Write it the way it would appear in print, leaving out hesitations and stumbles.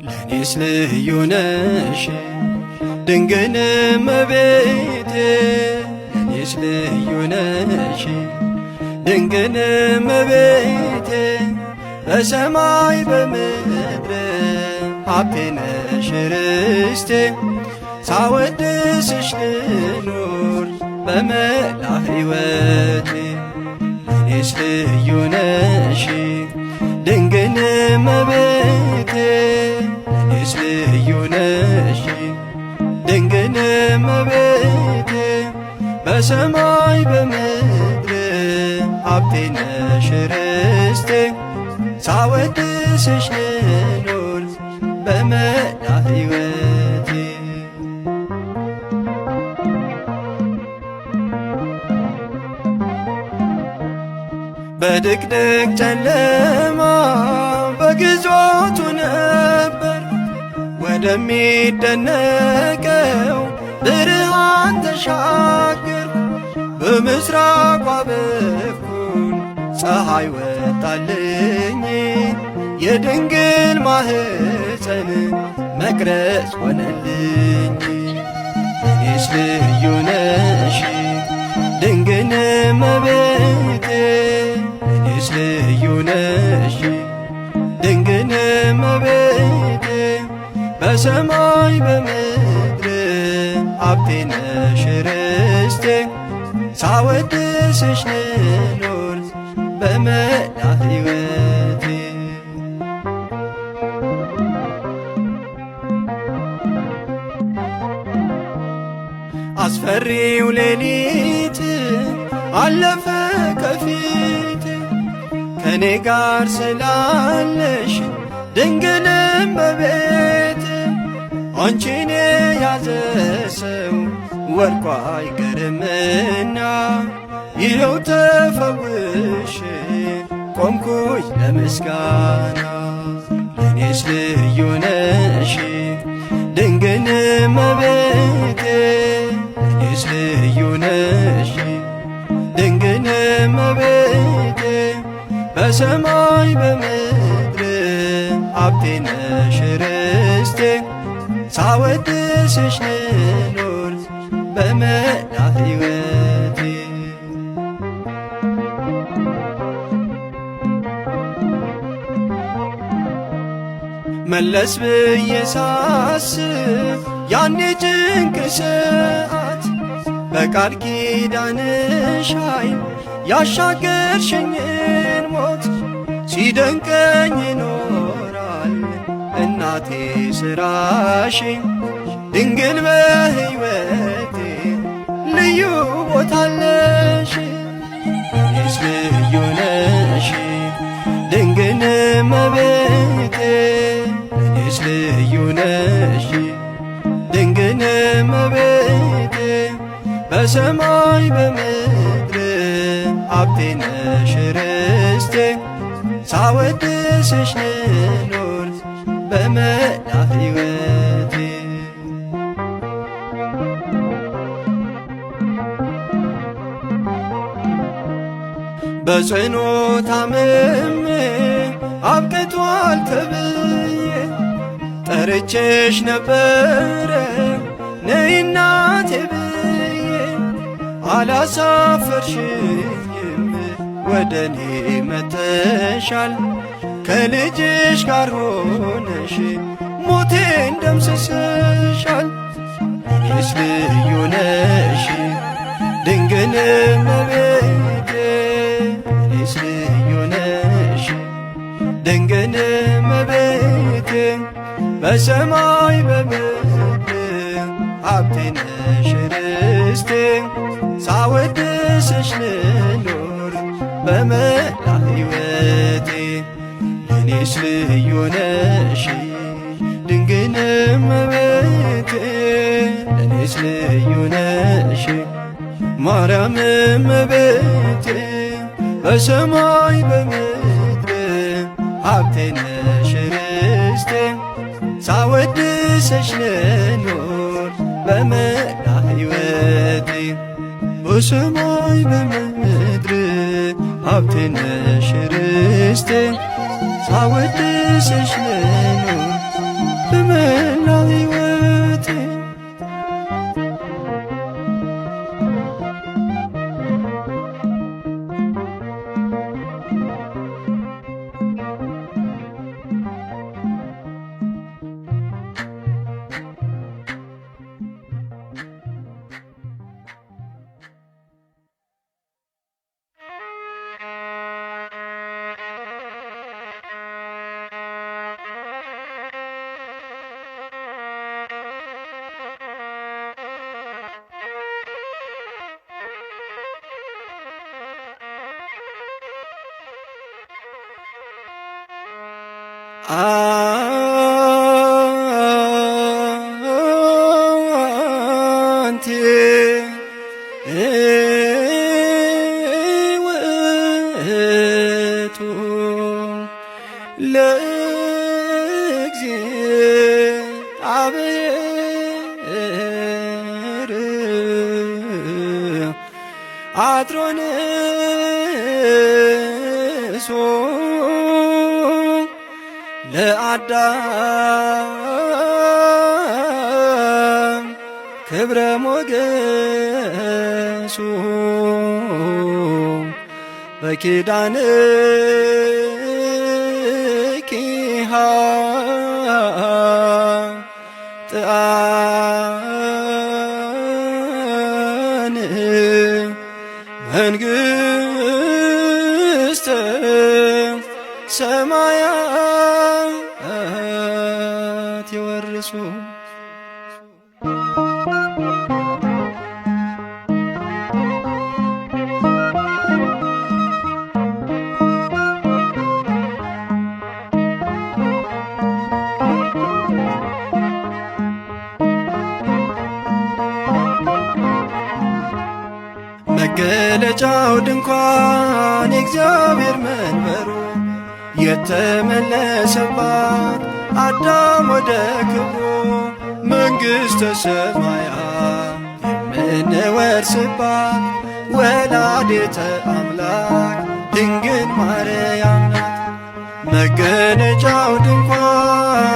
ለኔስ ልዩ ነሽ ድንግል እመቤቴ ለኔስ ልዩ ነሽ ድንግል እመቤቴ በሰማይ በምድር ሀብቴ ነሽ ርስቴ ሳወድስሽ ልኑር በመላ ሕይወቴ ለኔስ ልዩ ነሽ ድንግል እመቤቴ ለኔስ ልዩ ነሽ ድንግል እመቤቴ በሰማይ በምድር ሀብቴ ነሽ ርስቴ ሳወድስሽ ልኑር በመላ ሕይወቴ። በድቅድቅ ጨለማ በግዞቱ ነበር ወደሚደነቀው ብርሃን ተሻገር። በምስራቋ በኩል ፀሐይ ወጣልኝ የድንግል ማህፀን መቅረዝ ሆነልኝ። እኔስ ልዩ ነሽ ድንግል እመቤቴ እኔስ ልዩ ነሽ ድንግል እመቤቴ በሰማይ በምድር ሀብቴ ነሽ ርስቴ ሳወድስሽ ልኑር በመላ ሕይወቴ። አስፈሪው ሌሊት አለፈ ከፊት ከኔ ጋር ስላለሽ ድንግል እመቤት አንቺን የያዘ ሰው ወድቆ አይቀርምና ይኸው ተፈውሼ ቆምኩኝ ለምስጋና። ለእኔስ ልዩ ነሽ ድንግል እመቤቴ ለእኔስ ልዩ ነሽ ድንግል እመቤቴ በሰማይ በምድር ሀብቴ ነሽ ርስቴ ሳወድስሽ ልኑር በመላ ሕይወቴ። መለስ ብዬ ሳስብ ያኔ ጭንቅ ሰዓት በቃል ኪዳንሽ ኃይል ያሻገርሽኝን ሞት ሲደንቀኝ ይኖራል እናቴ ስራሽ ድንግል በሕይወቴ ልዩ ቦታለሽ። እኔስ ልዩ ነሽ ድንግል እመቤቴ እኔስ ልዩ ነሽ ድንግል እመቤቴ በሰማይ በምድር ሀብቴ ነሽ ርስቴ ሳወድስሽ ልኑር በመላ ሕይወቴ። በጽኑ ታምሜ አብቅቷል ተብዬ ጠርቼሽ ነበረ ነይ እናቴ ብዬ አላሳፈርሽኝም ወደ እኔ መተሻል ከልጅሽ ጋር ሆነሽ ሞቴን ደምስሰሻል። እኔስ ልዩ ነሽ ድንግል እመቤቴ እኔስ ልዩ ነሽ ድንግል እመቤቴ በሰማይ በምድር ሀብቴ ነሽ ርስቴ ሳወድስሽ ልኑር በመላ ሕይወቴ። እኔስ ልዩ ነሽ ድንግል እመቤቴ እኔስ ልዩ ነሽ ማርያም እመቤቴ በሰማይ በምድር ሀብቴ ነሽ ርስቴ ሳወድስሽ ልኑር በመላ ሕይወቴ በሰማይ በምድር ሀብቴ ነሽ ርስቴ ሳወድስሽ ልኑር አንቲ ውእቱ ለእግዚአብሔር አትሮንሶ ለአዳም ክብረ ሞገሱ በኪዳን ኪሃ ጥአን መንግሥተ ሰማያት ይወርሱ። መገለጫው ድንኳን የእግዚአብሔር መንበሩ የተመለሰባት አዳም ወደ ክብሩ መንግሥተ ሰማያት የምንወርስባት ወላዲተ አምላክ ድንግል ማርያም ናት። መገለጫው ድንኳን